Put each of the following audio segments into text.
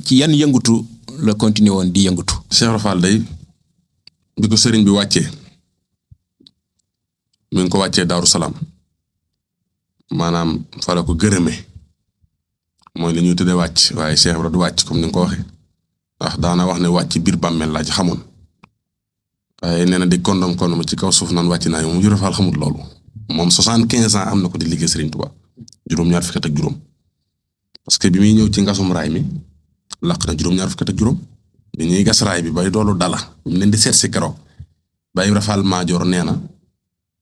ci yan yëngutu la continuer woon di yëngutu. Cheikh Ibra Fall day bi ko sëriñ bi wàccee mi ngi ko wàccee Daaru Salaam maanaam fa la ko gërëmee mooy li ñuy tuddee wàcc waaye Cheikh Ibra du wàcc comme ni nga ko waxee ndax daana wax ne wàcc biir bàmmeel laa ci xamoon waaye nee na di kondom ci kaw suuf naan wàcc naa moom Ibra Fall xamul loolu moom 75 ans am na ko di liggéey Serigne Touba juróom-ñaar fukki at ak juróom parce que bi muy ñëw ci ngasum raay mi laq na juróom-ñaar fukki at ak juróom bi ñuy gas raay bi bay doolu dala ñu leen di seet si keroog Baye Ibra Fall Maajoor nee na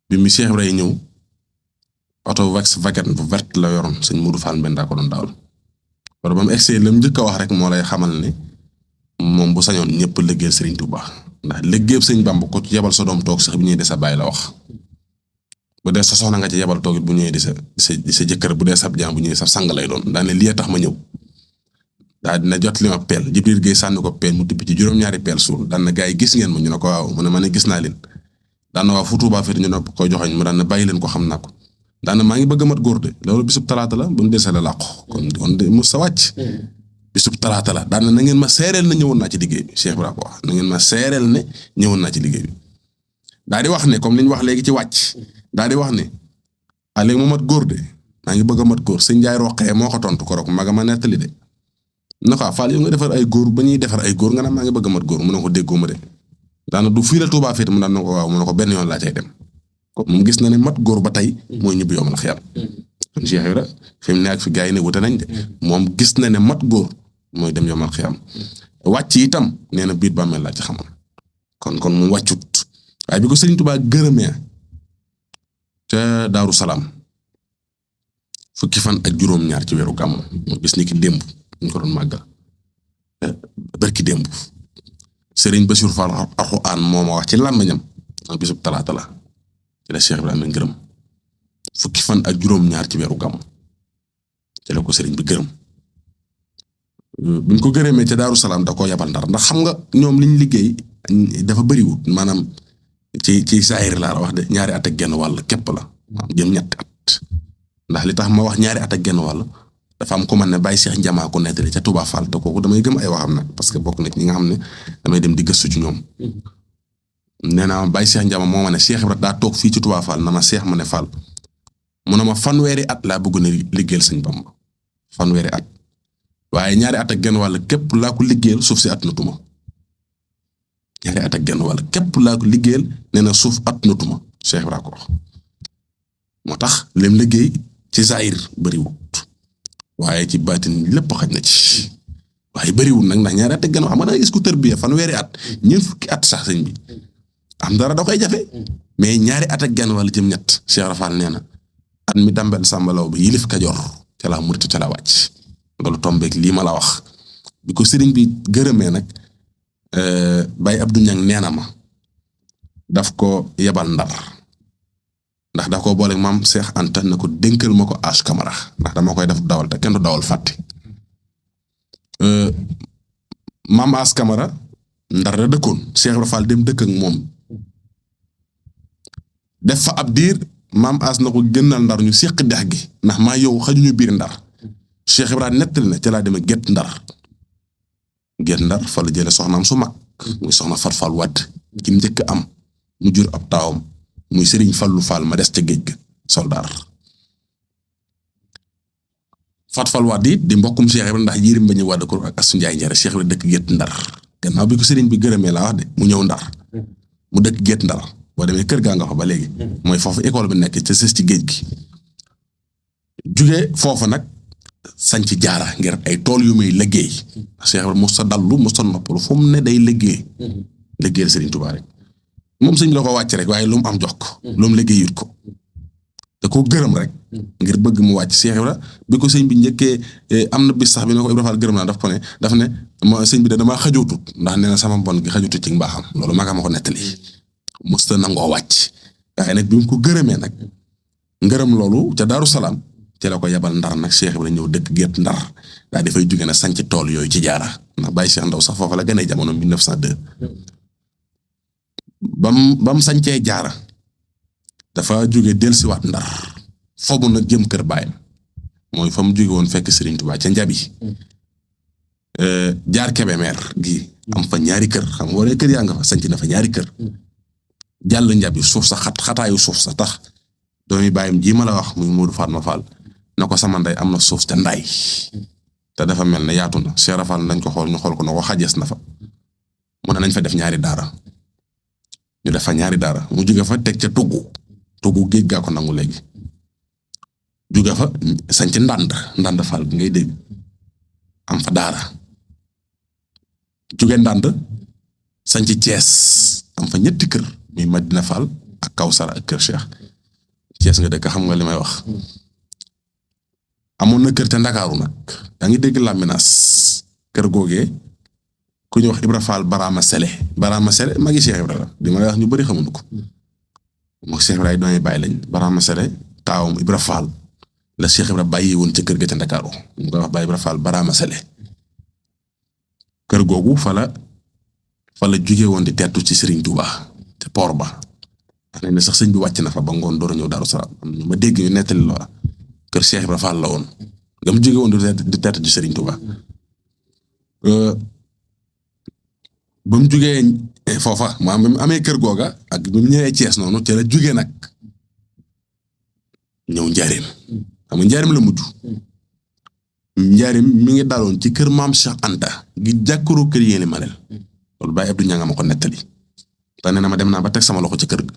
bi mu Cheikh Ibra yi ñëw oto Volkswagen bu vert la yoroon sëñ Modou Fall Mbenda ko doon dawal wala ba mu egsee la mu njëkk a wax rek moo lay xamal ne moom bu sañoon ñëpp liggéeyal Serigne Touba ndax liggéeyal sëñ Bamba ko ci yebal sa doom toog sax bu ñëwee di sa bàyyi la wax bu dee sa soxna nga ci yebal toog it bu ñëwee di sa jëkkër bu dee sab jaam bu ñëwee sa sang lay doon daane lii tax ma ñëw daa dina jot li ma peel Jibril Gueye sànni ko peel mu tibb ci juróom-ñaari peel suul daan na gaa yi gis ngeen ma ñu ne ko waaw mu ne ma ne gis naa leen daan na waa fu Tuubaa féete ñu ne ko joxoñ mu daan na bàyyi leen ko xam naa ko daan na maa ngi bëgg a mat góor de loolu bisub talaata la bu mu desee la làqu kon de mu sa wàcc bisub talaata la daan na ngeen ma seereel na ñëwoon naa ci liggéey bi Cheikh Ibra ko wax na ngeen ma seereel ne ñëwoon naa ci liggéey bi daa di wax ne comme li ñu wax léegi ci wàcc daa di wax ne a léegi mu mat góor de maa ngi bëgg a mat góor sëñ Njaay Roqee moo ko tontu ko rek maga ma nettali de na ko Fall yow nga defar ay góor ba ñuy defar ay góor nga naan maa ngi bëgg a mat góor mu ne ko déggoo ma de daana du fii la Tuubaa féete mu daan na ko waaw mu ne ko benn yoon laa cay dem moom gis na ne mat góor ba tey mooy ñibbi yomal xiyam kon Cheikh Ibra fi mu ne ak fi gars yi ne wute nañ de moom gis na ne mat góor mooy dem yomal xiyam wàcc itam nee na biir bàmmeel laa ci xamoon kon moom wàccut waaye bi ko Serigne Touba gërëmee ca Daaru Salaam fukki fan ak juróom-ñaar ci weeru gàmmu moo gis ni ki démb ñu ko doon màggal barki démb Serigne Bassirou Fall Alxuraan moo ma wax ci làmmiñam bisub talaata la ci la Cheikh Ibrahima gërëm fukki fan ak juróom-ñaar ci weeru gàmmu ci la ko Serigne bi gërëm bi ñu ko gërëmee ca Daaru Salaam da koo yabal Ndar ndax xam nga ñoom liñ liggéey dafa bëriwut maanaam ci saayir laa la wax de ñaari at ak genn wàll képp la jëm ñetti at ndax li tax ma wax ñaari at ak genn wàll dafa am ku man ne Baye Cheikh Ndiama ko nettali ca Touba Fall te kooku damay gëm ay waxam nag parce que bokk na ñi nga xam ne damay dem di gëstu ci ñoom nee naa Baye Cheikh Ndiama moo ma ne Cheikh Ibra daa toog fii ci Touba Fall na ma Cheikh ma ne Fall mu ne ma fanweeri at laa bëgg na liggéeyal sëñ Bamba fanweeri at waaye ñaari at ak genn wàll képp laa ko liggéeyal suuf si at na tuma ñaari at ak genn wàll képp laa ko liggéeyal nee na suuf at na tuma Cheikh Ibra ko wax moo tax lim liggéey ci zahir bëriwut waaye ci baatin lépp xaj na ci waaye bëriwul nag ndax ñaari at ak genn xam nga da ngay gis ku tërbiya fanweeri at ñeent fukki at sax sëñ bi am dara da koy jafe mais ñaari at ak genn wàll jëm ñett Cheikh Ibra Fall nee na at mi dambel sàmbalaw bi yilif Kajoor ca la murit ca la wàcc loolu tombeek lii ma la wax bi ko sëriñ bi gërëmee nag Baye Abdou Niang nee na ma daf ko yebal Ndar ndax daf ko boole maam Cheikh Anta na ko dénkal ma ko Ache Camara ndax dama koy def dawal te kenn du dawal fàtte maam Ache Camara Ndar la dëkkoon Cheikh Ibra Fall dem dëkk ak moom def fa ab diir maam Ache na ko génnal Ndar ñu seq dex gi ndax maa yow xajuñu biir Ndar Cheikh Ibra nettali na ca laa demee Guet Ndar fa la jële soxnaam su mag muy soxna Fat Fall Wade ki njëkk am mu jur ab taawam muy Serigne Fallou Fall ma des ca géej ga soldaar Fat Fall Wade it di mbokkum Cheikh Ibra ndax Yérim Mbañi Wade ko ak Asu Njaay Njare Cheikh Ibra dëkk Guet Ndar gannaaw bi ko Serigne bi gërëmee laa wax de mu ñëw Ndar mu dëkk Guet Ndar boo demee kër gaa nga fa ba léegi mooy foofu école bi nekk ca sës ci géej gi jugee foofu nag sañ ci jaara ngir ay tool yu muy liggéey Cheikh Ibra mos sa dallu mos sa noppalu fu mu ne day liggéeyal Serigne Touba rek moom sëñ la ko wàcc rek waaye lu mu am jox ko lu mu liggéeyut ko da koo gërëm rek ngir bëgg mu wàcc Cheikh Ibra bi ko sëñ bi njëkkee am na bis sax bi ne ko Ibra Fall gërëm naa daf ne ma sëñ bi de damaa xajootut ndax nee na sama bon gi xajootut ci mbaaxam loolu maga ma ko nettali mos ta nangoo wàcc waaye nag bi mu ko gërëmee nag ngërëm loolu ca Daaru Salaam ci la ko yabal Ndar nag Cheikh Ibra ñëw dëkk Guet Ndar daa dafay jóge na sanc tool yooyu ci jaara ndax Baye Cheikh Ndaw sax foofa la gënee jamono 1902 bam sancee jaara dafa jóge dellusiwaat Ndar foofu nag jëm kër baayam mooy fa mu jóge woon fekk Serigne Touba ca Njabi jaar Kébémer gi am fa ñaari kër xam nga wala kër yaa nga fa sanc na fa ñaari kër jàll njabi suuf sa xataayu suuf sa tax doomi bàyyim ji ma la wax muy Modou Fatma Fall na ko sama ndey am na suuf te nday te dafa mel ne yaatu na Cheikh Fall nañ ko xool ñu xool ko na ko xajees na fa mu ne nañ fa def ñaari daara ñu def fa ñaari daara mu jóge fa teg ca tuggu géej gaa ko nangu léegi jóge fa sanc ndànd Fall bi ngay dégg am fa daara jóge ndànd sanc Thiès am fa ñetti kër muy Madina Fall ak Kawsara ak kër Cheikh Thiès nga dëkk xam nga li may wax amoon na kër te Ndakaaru nag yaa ngi dégg Laminas kër googee ku ñu wax Ibra Fall Barama Sele magi Cheikh Ibra la di ma lay wax ñu bëri xamuñu ko moom Cheikh Ibra ay doomi bàyyi lañ Barama Sele taawam Ibra Fall la Cheikh Ibra bàyyi woon ca kër ga te Ndakaaru ñu koy wax Baye Ibra Fall Barama Sele kër googu fa la jugee woon di teertu ci Serigne Touba te port ba wax nañ ne sax sëñ bi wàcc na fa ba ngoon door a ñëw Daaru Salaam am ñu ma dégg ñu nettali loola kër Cheikh Ibra Fall la woon nga mu jóge woon di teertu ci Serigne Touba ba mu jugee foofa maanaam bi mu amee kër googa ak bi mu ñëwee Thiès noonu ca la jugee nag ñëw Njaaréem xam nga Njaaréem la mujj Njaaréem mi ngi daloon ci kër maam Cheikh Anta gi jàkkaaroo kër yéene Malel loolu Baye Abdou Niang ma ko nettali te nee na ma dem naa ba teg sama loxo ci kër ga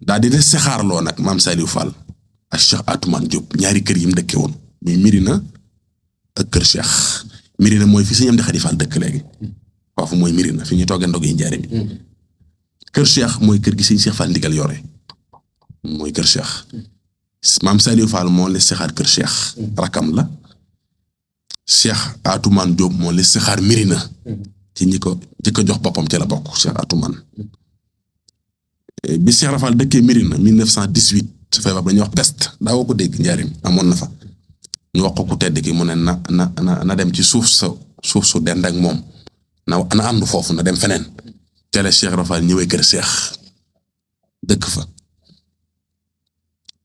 daal di des saxaarloo nag maam Saliou Fall ak Cheikh Atoumane Diop ñaari kër yi mu dëkkee woon muy Mirina ak kër Cheikh Mirina mooy fi sëñ Amdi Xadi Fall dëkk léegi foofu mooy Mirina fi ñuy toggee ndog yi Njaaréem yi kër Cheikh mooy kër gi sëñ Cheikh Fall ndigal yore mooy kër Cheikh maam Saliou Fall moo les saxaar kër Cheikh rakam la Cheikh Atoumane Diop moo les saxaar Mirina ci ñi ko jox boppam ci la bokk Cheikh Atoumane bi Cheikh Rafal dëkkee Mirina 1918 su feebar dañuy wax peste daawoo ko dégg Njaaréem amoon na fa ñu wax ko ku tedd ki mu ne na dem ci suuf su dend ak moom na àndu foofu na dem feneen tele Cheikh Rafal ñëwee kër Cheikh dëkk fa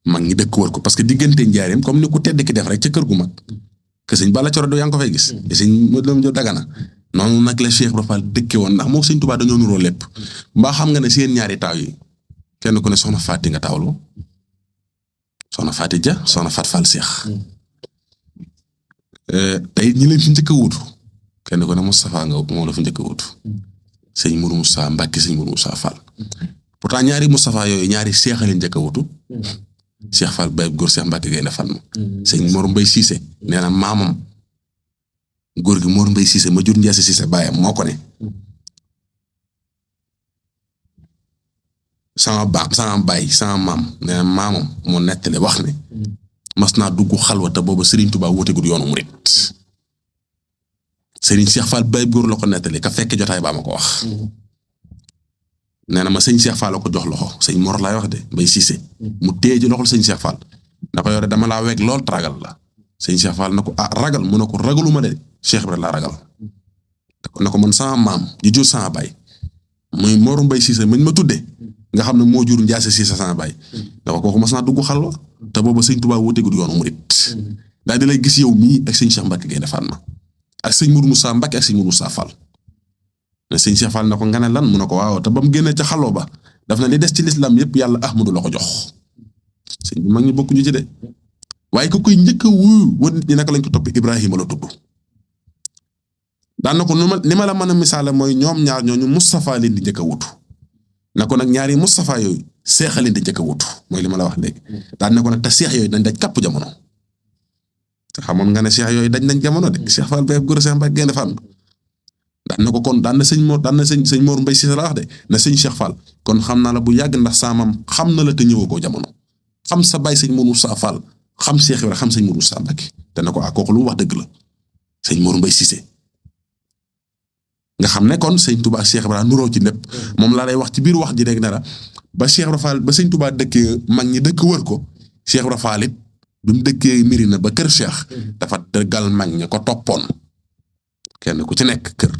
mag ñi dëkk wër ko parce que diggante Njaaréem comme ni ku tedd ki def rek ca kër gu mag que sëñ Balla Coro do yaa ngi ko fay gis sëñ Modou Lam Dagana noonu nag la Cheikh Rafal dëkke woon ndax moo sëñ Touba dañoo nuroo lépp mbaa xam nga ne seen ñaari taaw yi kenn ku ne soxna Faati nga taawloo soxna Faati Ja soxna Fat Fall Cheikh tey ñi leen fi njëkk a wuutu kenn ku ne Moustapha nga moo la fi njëkk a wuutu sëñ Mourou Moussa Mbacke sëñ Mourou Moussa Fall pourtant ñaari Moustapha yooyu ñaari Cheikh leen njëkk a wuutu Cheikh Fall Baye góor Cheikh Mbacke Gaynde Fatma sëñ Mor Mbaye Cissé nee na maamam góor gi Mor Mbaye Cissé ma jur Ndiasse Cissé baayam moo ko ne sama maam nee na maamam moo nettale wax ne mas naa dugg xalwa te booba Serigne Touba wóotegul yoonu murit Serigne Cheikh Fall Baye góor la ko nettali ka fekk jotaay baa ma ko wax nee na ma sëñ Cheikh Fall la ko jox loxo sëñ Mor laay wax de Mbaye Cissé mu téye ji loxol sëñ Cheikh Fall na ko yore dama laa weg lool tragal la sëñ Cheikh Fall na ko ragal mu ne ko ragaluma de Cheikh Ibrahima laa ragal na ko man sama maam ji jur sama baay muy Mor Mbaye Cissé mañ ma tudde nga xam ne moo jur Ndiasse Cissé sama baay dafa kooku mas naa dugg xalwa te booba sëñ Touba wóotegul yoonu murit daal di lay gis yow mii ak sëñ Cheikh Mbacke Gaynde Fatma ak sëñ Mourou Moussa Mbacke ak sëñ Mourou Moussa Fall ne sëñ Cheikh Fall na ko nga ne lan mu ne ko waaw te ba mu génnee ca xaloo ba daf na li des ci lislaam yëpp yàlla Ahmadu la ko jox sëñ bi mag ñi bokkuñu ci de waaye ku koy njëkk a wuyu wër nit ñi naka lañ ko topp Ibrahima la tudd daan na ko ni ma la mën a misaale mooy ñoom ñaar ñooñu Moustapha leen di njëkk a wutu na ko nag ñaari Moustapha yooyu seex leen di njëkk a wutu mooy li ma la wax léegi daan na ko nag te seex yooyu dañ daj kàpp jamono te xamoon nga ne seex yooyu dañ nañ jamono de Cheikh Fall Baye góor Cheikh Mbacke Gaynde Fatma daan na ko kon daan na sëñ Mor Mbaye Cissé la wax de na sëñ Cheikh Fall kon xam naa la bu yàgg ndax saamam xam na la te ñëwagoo jamono xam sa baay sëñ Mourou Moussa Fall xam Cheikh Ibrahima xam sëñ Mourou Moussa Mbacke te na ko kooku lu wax dëgg la sëñ Mor Mbaye Cissé nga xam ne kon sëñ Touba Cheikh Ibrahima nuroo ci lépp moom laa lay wax ci biir wax ji rek ne la ba Cheikh Ibrahima Fall ba sëñ Touba dëkkee mag ñi dëkk wër ko Cheikh Ibrahima Fall it bi mu dëkkee Mirina ba kër Cheikh dafa dëggal mag ñi ko toppoon kenn ku ci nekk kër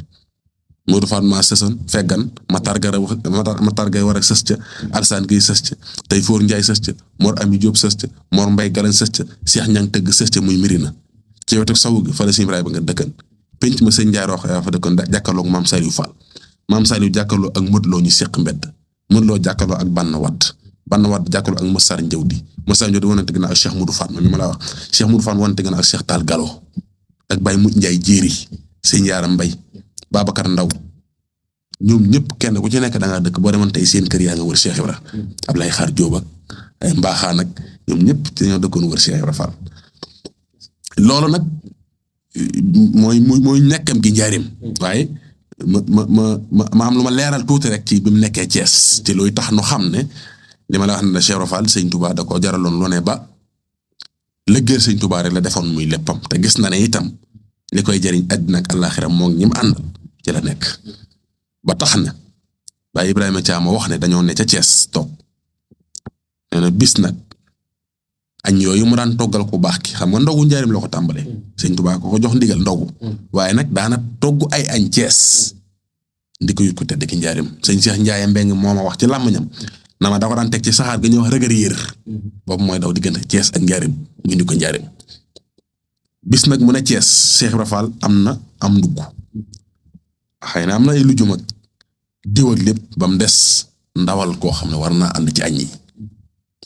Modou Fatma sësoon feggan Matar Gay war a sës ca Alsaan Gay sës ca Tayfoor Njaay sës ca Mor Ami Diop sës ca Mor Mbay Galan sës ca Cheikh Ñang tëgg sës ca muy Mirina ci wetu sawu gi fa la sëñ Ibrahima nga dëkkan penc ma sëñ Ndiaye Rox yaa fa dëkkoon jàkkaarloog maam Saliou Fall maam Saliou jàkkaarloo ak Modou Lo ñu seq mbedd Modou Lo jàkkaarloo ak Bann Wadd jàkkaarloo ak Massar Ndiawdi wanante gën ak Cheikh Modou Fatma mi ma la wax Cheikh Modou Fatma wanante gën ak Cheikh Tall Galo ak Baye Mouj Ndiaye Jéeri sëñ Yaaram Mbay Babacar Ndaw ñoom ñëpp kenn ku ci nekk da ngaa dëkk boo demoon tey seen kër yaa nga wër Cheikh Ibra Ablaye Xaar Jóob ak ay mbaaxaan ak ñoom ñëpp dañoo dëkkoon wër Cheikh Ibra Fall loolu nag mooy nekkam gi njaarim waaye ma am lu ma leeral tuuti rek ci bi mu nekkee Thiès te looy tax nu xam ne li ma la wax ne Cheikh Ibra Fall sëñ Touba da ko jaraloon lu ne ba lëggéey sëñ Touba rek la defoon muy léppam te gis na ne itam li koy jëriñ àddina ak àllaaxira moom ñi mu àndal ci la nekk ba tax na Baye Ibrahima Thiam wax ne dañoo ne ca Thiès toog nee na bis nag añ yooyu mu daan toggal ku baax ki xam nga ndogu njaarim la ko tàmbalee sëñ Touba ko jox ndigal ndogu waaye nag daana togg ay añ Thiès ndi ko yut ko tedd ki njaarim sëñ Cheikh Ndiaye Mbeng moo ma wax ci làmmiñam na ma da ko daan teg ci saxaar ga ñuy wax rëgër yéer boobu mooy daw diggante Thiès ak njaarim mu indi ko njaarim bis nag mu ne Thiès Cheikh Ibra Fall am ndugg xëy na am na ay lujum ak diw ak lépp ba mu des ndawal koo xam ne war naa ànd ci añ yi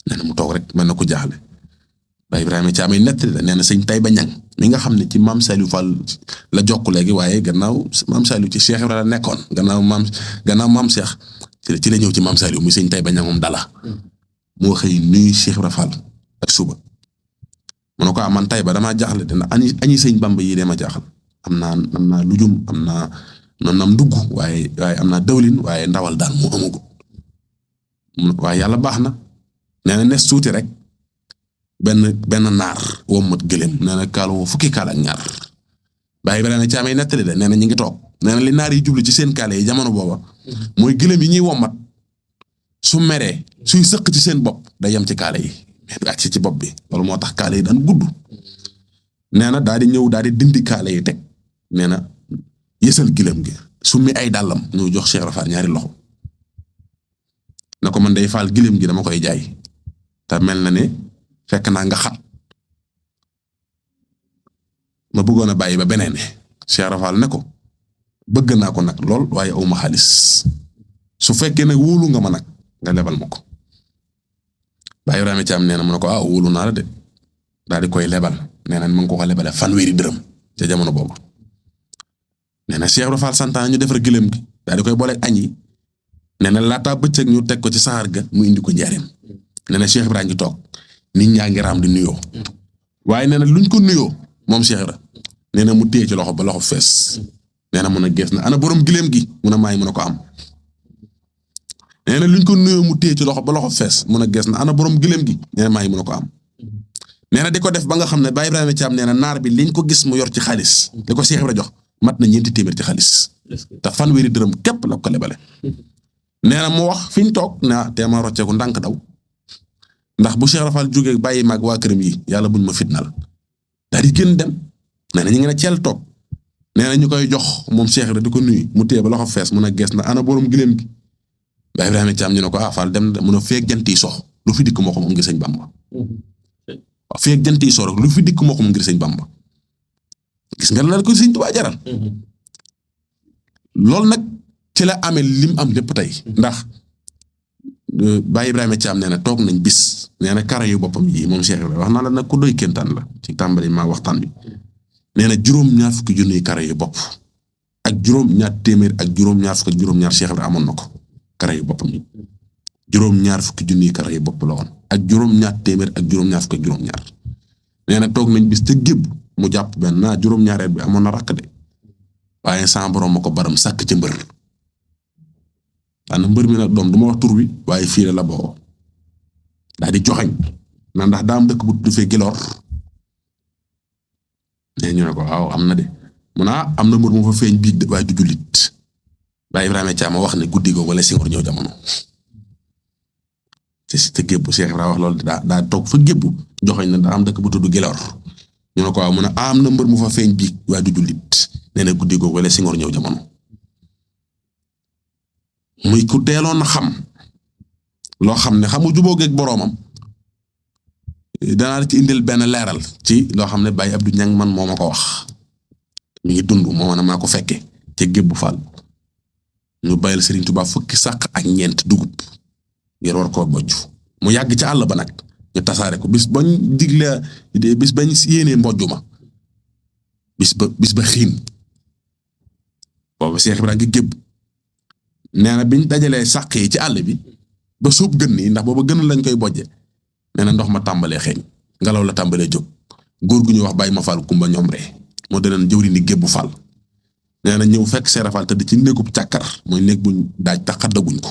nee na mu toog rek mel na ko jaaxle Baye Ibrahima Thiam ay nettali la nee na sëñ Taïba Niang mi nga xam ne ci maam Saliou Fall la jokk léegi waaye gannaaw maam Saliou ci Cheikh Ibra la nekkoon gannaaw maam Cheikh ci la ñëw ci maam Saliou muy sëñ Taïba Niang moom dala moo xëy nuyu Cheikh Ibra Fall ak suba mu ne ko man Taïba damaa jaaxle dina añi sëñ Bamba yi dee ma jaaxal am naa lujum am naa ndugg waaye am naa dawlin waaye ndawal daal moo amagu waaye yàlla baax na nee na nes tuuti rek benn naar wommat gëléem nee na kaal woo fukki kaal ak ñaar Baye Ibrahima Thiam ay nettali de nee na ñu ngi toog nee na li naar yi jublu ci seen kaale yi jamono booba mooy gëléem yi ñuy wommat su meree suy sëq ci seen bopp day yem ci kaale yi mais du àgg ci bopp bi loolu moo tax kaale yi daan gudd nee na daal di ñëw daal di dindi kaale yi teg nee na yësal gëléem gi summi ay dàllam ñëw jox Cheikh Ibra Fall ñaari loxo na ko man day faal gëléem gi dama koy jaay te mel na ne fekk naa nga xat ma bëggoon a bàyyi ba beneen Cheikh Ibra Fall ne ko bëgg naa ko nag lool waaye aw ma xaalis su fekkee nag wóolu nga ma nag nga lebal ma ko Baye Ibrahima Thiam nee na mu ne ko wóolu naa la de daal di koy lebal nee na mu ngi ko lebale 1,000 dërëm ca jamono boobu nee na Cheikh Ibra Fall santaan ñu defar gëléem gi daal di koy booleeg añ yi nee na laataa bëccëg ñu teg ko ci saxaar ga mu indi ko njaareem nee na Cheikh Ibra ngi toog nit ñaa ngi raam di nuyoo waaye nee na luñ ko nuyoo moom Cheikh Ibra nee na mu téye ci loxo ba loxo fees nee na mun a gees na ana borom gëléem gi mun a maay mun a ko am nee na luñ ko nuyoo mu téye ci loxo ba loxo fees mun a gees na ana borom gëléem gi nee na maay mun a ko am nee na di ko def ba nga xam ne Baye Ibrahima Thiam nee na naar bi liñ ko gis mu yor ci xaalis li ko Cheikh Ibra jox mat na 4 téeméer ci xaalis te 1,000 dërëm képp la ko lebale nee na mu wax fi ñu toog ne te ma rocceeku ndànk daw ndax bu Cheikh Ibra Fall jógee bàyyi maag waa këram yi yàlla buñ ma fitnal daal di gën dem nee na ñu ngi ne ceel toog nee na ñu koy jox moom Cheikh Ibra di ko nuyu mu téye ba loxo fees mun a gees na ana borom gileem gi Baye Ibrahima Thiam ñu ne ko Fall dem mun a feeg jant yi sox lu fi dikk moo ko moom ngir sëñ Bamba waaw feeg jant yi sox rek lu fi dikk moo ko moom ngir sëñ Bamba gis nga la ko sëñ Tuubaa jaral loolu nag ci la amee lim am lépp tey ndax Baye Ibrahima Thiam nee na toog nañ bis nee na kara yu boppam yi moom Cheikh Ibrahima wax naa la nag ku doy kéntaan la ci tàmbali maa waxtaan bi nee na 2,4 junniy kara yu bopp ak 2,4 téeméer ak 2,4 Cheikh Ibrahima amoon na ko kara yu boppam yi 2,4 junniy kara yu bopp la woon ak 2,4 téeméer ak 2,4 nee na toog nañ bis te gébb mu jàpp benn naa 2,2 bi amoon na rakk de waaye sa borom ma ko baram sàkk ci mbër daana mbër mi nag doom du ma wax tur wi waaye fii la boo daal di joxañ na ndax daa am dëkk bu tudd fee Giloor ne ñu ne ko waaw am na de mu naa am na mbër mu fa feeñ biig de waaye du jullit Baye Ibrahima Thiam wax ne guddi googu wala Senghor ñëw jamono te gébbu Cheikh Ibrahima wax loolu daa toog fa gébbu joxañ na daa am dëkk bu tudd Giloor ñu ne ko waaw mu ne am na mbër mu fa feeñ biig waaye du jullit nee na guddi googu wala Senghor ñëw jamono muy ku teeloon na xam loo xam ne xamu jubóogeeg boroomam danaa la ci indil benn leeral ci loo xam ne Baye Abdou Niang man moo ma ko wax mi ngi dund moo man maa ko fekke ca Gébbu Fall ñu bayal Serigne Touba fukki sàq ak ñeent dugub ngir war koo bojj mu yàgg ci àll ba nag ñu tasaare ko bis bañ digle bis bañ yéenee mbojj ma bis ba xiin boobu Cheikh Ibrahima ngi gébb nee na biñ dajalee sàq yi ci àll bi ba suub gën nii ndax booba gën lañ koy bojje nee na ndox ma tàmbalee xeeñ ngelaw la tàmbalee jóg góor gu ñuy wax Baye ma Fall Kumba ñoom ree moo danañ jëwri ni Gébbu Fall nee na ñëw fekk Seera Fall tëdd ci néegub càkkar mooy néeg buñ daaj te xaddaguñ ko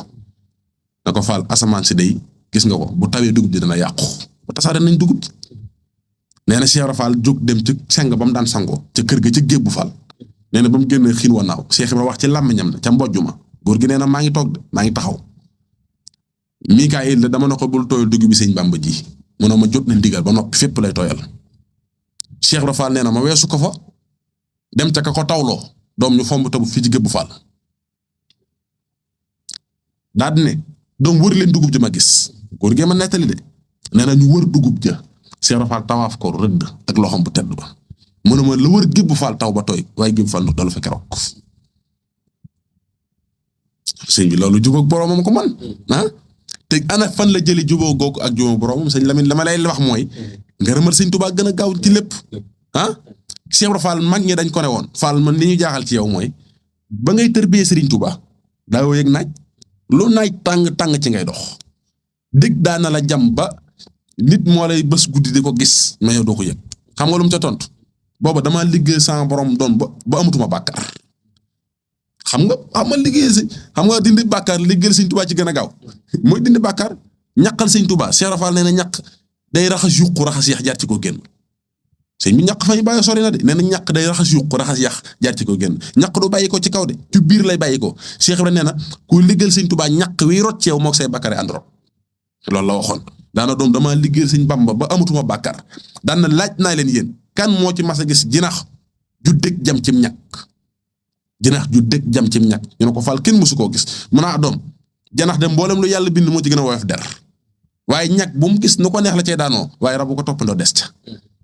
na ko Fall asamaan si day gis nga ko bu tawee dugub ji dana yàqu ba tasaare nañ dugub ji nee na Seera Fall jóg dem ci seng ba mu daan sangoo ca kër ga ca Gébbu Fall nee na ba mu génnee xiin wa naaw Cheikh Ibra wax ci làmmiñam na ca mbojju ma góor gi nee na maa ngi toog de maa ngi taxaw Mikaayil de dama ne ko bul tooyal dugub bi sëñ Bamba ji mu ne ma jot na ndigal ba noppi fépp lay tooyal Cheikh Ibra Fall nee na ma weesu ko fa dem ca ka ko tawloo doom ñu fomb tabu fii ci Gébbu Fall daal di ne doom wër leen dugub ji ma gis góor gee ma nettali de nee na ñu wër dugub ja Cheikh Ibra Fall tawaaf ko rëdd ak loxom bu tedd ba mu ne ma la wër Gébbu Fall taw ba tooy waaye Gébbu Fall ndox dalu fa keroog sëñ bi loolu jubóog boroomam ko man te ana fan la jëli jubóo googu ak jubóo boroomam sëñ Lamine la ma lay wax mooy ngërëmal sëñ Tuubaa gën a gaaw ci lépp Cheikh Ibra Fall mag ñi dañ ko ne woon Fall man li ñu jaaxal ci yow mooy ba ngay tërbiyee Serigne Touba daawoo yëg naaj lu naaj tàng ci ngay dox dégg daana la jam ba nit moo lay bés guddi di ko gis mais yow doo ko yëg xam nga lu mu ca tontu booba damaa liggéey sama borom doon ba amatuma bàkkaar xam nga liggéey si xam nga dindi bàkkaar liggéeyal Serigne Touba ci gën a gaaw mooy dindi bàkkaar ñaqal Serigne Touba Cheikh Ibra Fall nee na ñaq day raxas yuqu raxas yax jaar ci ko génn sëñ bi ñaq fay bàyyi sori na de nee na ñaq day raxas yuqu raxas yax jaar ci ko génn ñaq du bàyyi ko ci kaw de ci biir lay bàyyi ko Cheikh Ibra nee na ku liggéeyal Sëñ Tuubaa ñaq wi rot ci yow moog say bàkkaar àndoro loolu la waxoon daana doom dama liggéeyal Sëñ Bamba ba amatuma bàkkaar daan na laaj naa leen yéen kan moo ci mas a gis jinax ju dëkk jam cim ñaq jinax ju dëkk jam cim ñaq ñu ne ko Fall kenn mësu koo gis mun a doom janax de mboolem lu yàlla bind moo ci gën a woyof der waaye ñaq bu mu gis nu ko neex la cay daanoo waaye rabu ko toppandoo des ca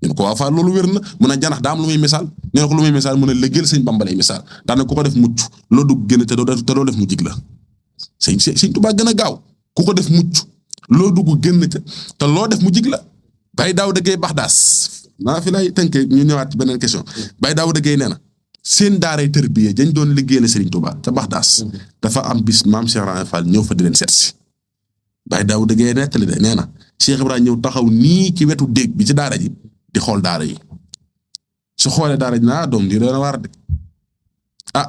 ñu ne ko waa Fall loolu wér na mun a janax daa am lu muy misaal ñu ne ko lu muy misaal mun a liggéeyal Sëñ Bamba lay misaal daanaka ku ko def mucc loo dugg génn te doo def mu jig la Sëñ Tuubaa gën a gaaw ku ko def mucc loo dugg génn te loo def mu jig la Baye Daouda Gueye Baxdaas maa fi lay tënkee ñu ñëwaat ci beneen question Baye Daouda Gueye nee na seen daaray tërbiye dañ doon liggéeyal Sëriñ Tuubaa ca Baxdaas dafa am bis maam Cheikh Ibrahima Fall ñëw fa di leen seet si Baye Daouda Gueye nettali de nee na Cheikh Ibrahima ñëw taxaw nii ci wetu déeg bi ci daara ji di xool daara yi su xoolee daara ji doom lii doy na waar de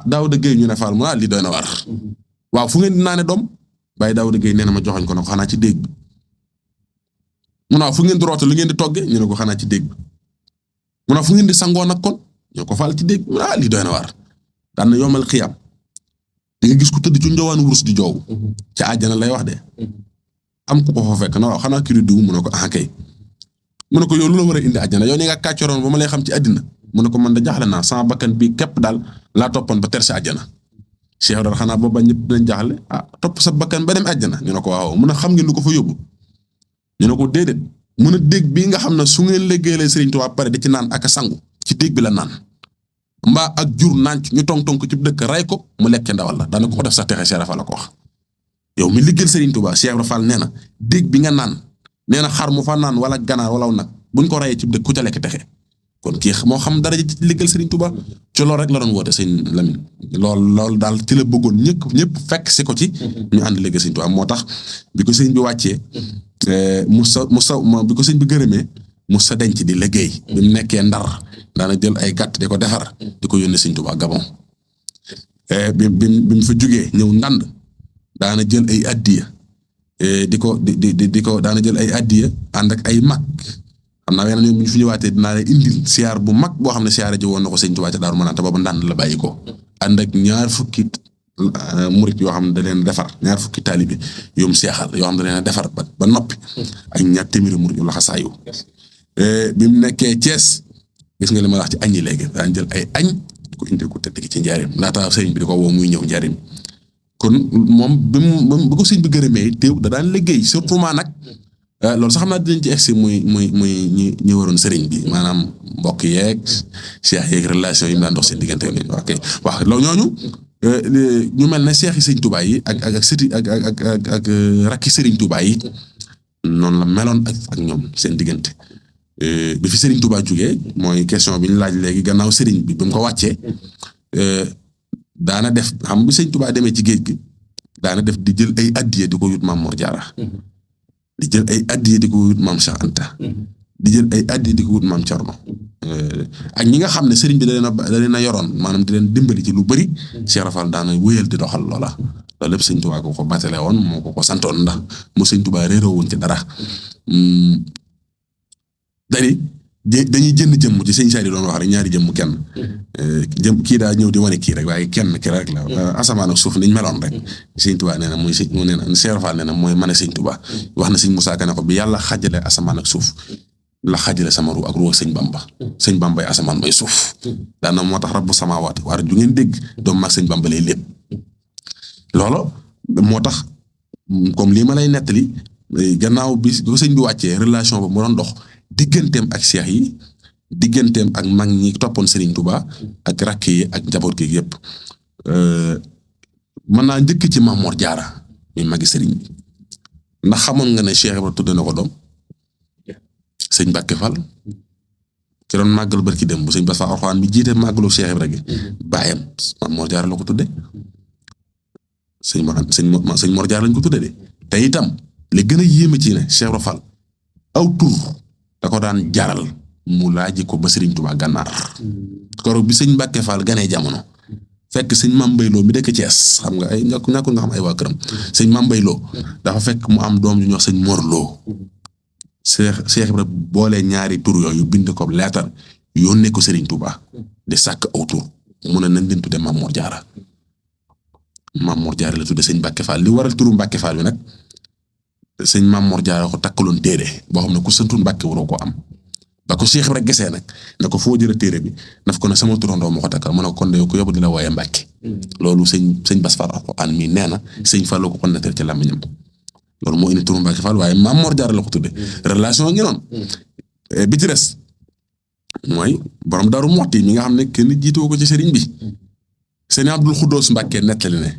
Daouda Gueye ñu ne Fall mu lii doy na waar waaw fu ngeen di naane doom Baye Daouda Gueye nee na ma joxoñ ko ne ko xanaa ci déeg bi mu ne fu ngeen di roote lu ngeen di togge ñu ne ko xanaa ci déeg bi mu ne fu ngeen di sangoo nag kon ñu ne ko Fall ci déeg bi lii doy na waar daan na yomal xiyam di nga gis ku tëdd ci njowaan wurus di joow ci àjjana lay wax de am ku ko fa fekk na waaw xanaa kii di diw mu ne ko kay mu ne ko yow lu la war a indi àjjana yow ni nga kàccoroon ba ma lay xam ci àddina mu ne ko man da jaaxle naa sama bakkan bii képp daal laa toppoon ba ter si àjjana Cheikh Ibrahima xanaa booba ñëpp dinañ jaaxle topp sa bakkan ba dem àjjana ñu ne ko waaw mu ne xam ngeen lu ko fa yóbbu ñu ne ko déedéet mu ne dégg bii nga xam ne su ngeen liggéeyee Serigne Touba pare di ci naan ak a sangu ci dégg bi la naan mbaa ak jur naan ñu tong ko ci dëkk ray ko mu lekk ndawal la daana ko def sax texe Cheikh Ibra Fall la ko wax yow mi liggéeyal Serigne Touba Cheikh Ibra Fall nee na dégg bi nga naan nee na xar mu fa naan wala ganaar wala nag buñ ko rayee ci dëkk ku ca lekk texe kon kii moo xam dara ci liggéeyal Serigne Touba ci loolu rek la doon woote sëñ Lamine loolu daal ci la bëggoon ñëpp fekk si ko ci ñu ànd liggéeyal Serigne Touba moo tax bi ko sëñ bi wàccee bi ko sëñ bi gërëmee Moussa denc di liggéey bi mu nekkee Ndar daana jël ay gàtt di ko defar di ko yónnee Sëñ Tuubaa Gabon bi mu fa jugee ñëw Ndand daana jël ay addiya di ko daana jël ay addiya ànd ak ay mag xam naa weneen yoon bu ñu fi ñëwaatee dinaa lay indil siyaar bu mag boo xam ne siyaare ji woon na ko Sëñ Tuubaa ca Daaru Manaan te booba Ndand la bàyyi ko ànd ak ñaar fukki murit yoo xam ne da leen defar ñaar fukki taalibe yoom seexal yoo xam ne da leen defar ba noppi ak ñaar téeméeri murit yu laxasaayu bi mu nekkee Thiès gis nga li ma wax ci añ yi léegi daan jël ay añ di ko indi ko tëdd ci njaarim laata sëriñ bi di ko woo muy ñëw njaarim kon moom bi ko sëriñ bi gërëmee teew da daan liggéey surtout maa nag loolu sax xam naa dinañ ci egsi muy ñi waroon sëriñ bi maanaam mbokk yeeg cheikh yeeg relation yi mu daan dox seen diggante ni ok waaw loolu ñooñu ñu mel ne cheikh yi sëriñ Tuubaa yi ak sëti ak rakki sëriñ Tuubaa yi noonu la meloon ak ñoom seen diggante bi fi sëriñ Tuubaa jugee mooy question bi ñu laaj léegi gannaaw sëriñ bi mu ko wàccee daana def xam bi sëriñ Tuubaa demee ci géej gi daana def di jël ay addiye di ko yut Maam Mor Jaara di jël ay addiye di ko wut Maam Cheikh Anta di jël ay addiye di ko wut Maam Cerno ak ñi nga xam ne sëriñ bi da leen a yoroon maanaam di leen dimbali ci lu bëri Cheikh Rafal daana wéyal di doxal loola loolu lépp sëñ Tuubaa ko batale woon moo ko santoon ndax mu sëñ Tuubaa réeroo woon ci dara dañuy jënd jëmm ci sëñ Saali doon wax rek ñaari jëmm kenn jëm kii daa ñëw di wane kii rek waaye kenn ki rek la asamaan ak suuf niñ meloon rek sëñ Tuubaa nee na muy sëñ nee na Cheikh Rafal nee na mooy mën a sëñ Tuubaa wax na sëñ Musaa Ka ne ko bi yàlla xajale asamaan ak suuf la xajale sama ru ak ru ak sëñ Bamba sëñ Bambay asamaan may suuf daana moo tax rabbu samaawaati war ju ngeen dégg doom mag sëñ Bamba lay lépp loolu moo tax comme lii ma lay nettali gannaaw bi ko sëñ bi wàccee relation ba mu doon dox digganteem ak seex yi digganteem ak mag ñi toppoon Serigne Touba ak rakk yi ak njaboot gi yëpp mën naa njëkk ci Maam Mor Jaara mi magi Serigne bi ndax xamoon nga ne Cheikh Ibrahima tudd na ko doom sëñ Mbàkke Fall ki doon màggal barki dem bu sëñ Bass Fall Alxuraan bi jiite màggalu Cheikh Ibrahima gi baayam Maam Mor Jaara la ko tudde sëñ Mor Jaara lañ ko tudde de te itam li gën a yéeme ci ne Cheikh Ibrahima Fall aw tur da ko daan jaral mu laaji ko ba Serigne Touba gànnaar koroog bi sëñ Mbàkke Fall ganee jamono fekk sëñ Mame Mbaye Lo mi dëkk Thiès xam nga ay ñàkkul nga xam ay waa këram sëñ Mame Mbaye Lo dafa fekk mu am doom ju ñuy wax sëñ Mor Lo Cheikh Ibrahima boole ñaari tur yooyu bind ko leetar yónnee ko Serigne Touba di sàkk aw tur mu ne nañ leen tudde Maam Mor Jaara Maam Mor Jaara la tudde sëñ Mbàkke Fall li waral turu Mbàkke Fall bi nag sëñ Maam Mor Jaara ko takkaloon téere boo xam ne ku santul Mbàkke waroo ko am ba ko Cheikh Ibrahima gisee nag ne ko foo jëlee téere bi daf ko ne sama turandoo moo ko takkal mu ne ko kon de ko yóbbu di la wooyee Mbàkke loolu sëñ Bass Fall Alxuraan mi nee na sëñ Fallu ko kon nettali ci làmmiñam loolu moo indi turu Mbàkke Fall waaye Maam Mor Jaara la ko tudde relation ngi noonu bi ci des mooy borom Daaru Muxti mi nga xam ne kenn jiitoo ko ci sëriñ bi sëñ Abdul Xuddoos Mbàkke nettali ne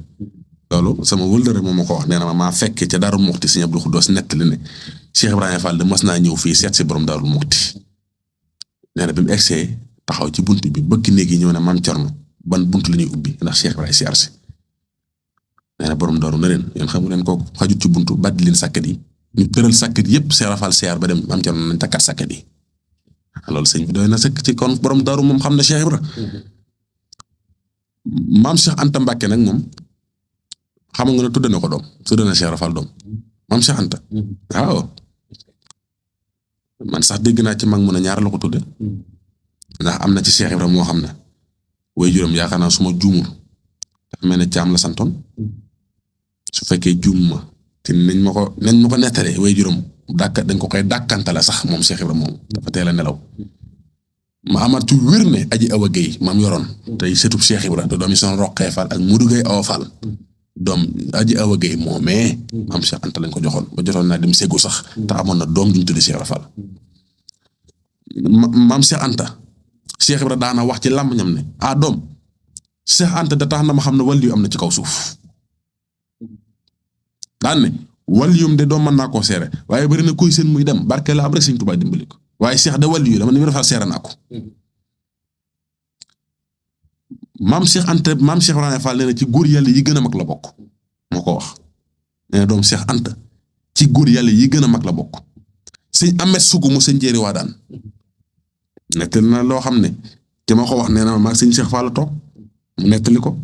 loolu sama wëllëre moom ma ko wax nee na ma maa fekke ca Daaru Muxti sëñ Abdul Xuddoos nettali ne Cheikh Ibrahima Fall de mas naa ñëw fii seet si borom Daaru Muxti nee na bi mu egsee taxaw ci bunt bi bëgg néeg yi ñëw ne Maam Cerno ban bunt la ñuy ubbi ndax Cheikh Ibrahima siyaar si nee na borom Daaru na leen yéen xamu leen kooku xajut ci buntu baddi leen sàkkat yi ñu tëral sàkkat yëpp Cheikh Fall siyaar ba dem Maam Cerno nañ takkat sàkkat yi loolu sëñ bi doy na sëkk ci kon borom Daaru moom xam na Cheikh Ibrahima Maam Cheikh Anta Mbàkke nag moom xam nga ne tudde na ko doom tudde na Cheikh Fall doom Maam Cheikh Anta waaw man sax dégg naa ci mag mu ne ñaar la ko tudde ndax am na ci Cheikh Ibrahima moo xam ne way juróom yaakaar naa suma juumul dafa mel ne Caam la santoon su fekkee juum ma te nañ ma ko nettalee way juróom dañ ko koy dàkkantale sax moom Cheikh Ibrahima moom dafa teel a nelaw ma amaat ci wér ne aji Awa Guèye maam yoroon tey sëtub Cheikh Ibrahima te doom yi son Roqee Fall ak Modou Guèye Awa Fall doom aji Awa Guèye moomee Maam Cheikh Anta lañ ko joxoon ba jotoon naa dem Ségou sax te amoon na doom juñ tudde Cheikh Fall Maam Cheikh Anta Cheikh Ibrahima daana wax ci làmmiñam ne doom Cheikh Anta da tax na ma xam ne wàllu yu am na ci kaw suuf daan ne wàllu yum de doom mën naa koo seere waaye bari na koy seen muy dem barke la am rek Sëñ Tuubaa dimbali ko waaye Cheikh da wàllu yu dama ni mu defal seere naa ko Maam Cheikh Anta Maam Cheikh Ibrahima Fall nee na ci góor yàlla yi gën a mag la bokk moo ko wax nee na doom Cheikh Anta ci góor yàlla yi gën a mag la bokk sëñ Amet Sugu mu sëñ Jéeri waa daan nettali na loo xam ne te ma ko wax nee na maag sëñ Cheikh Fall la toog mu nettali ko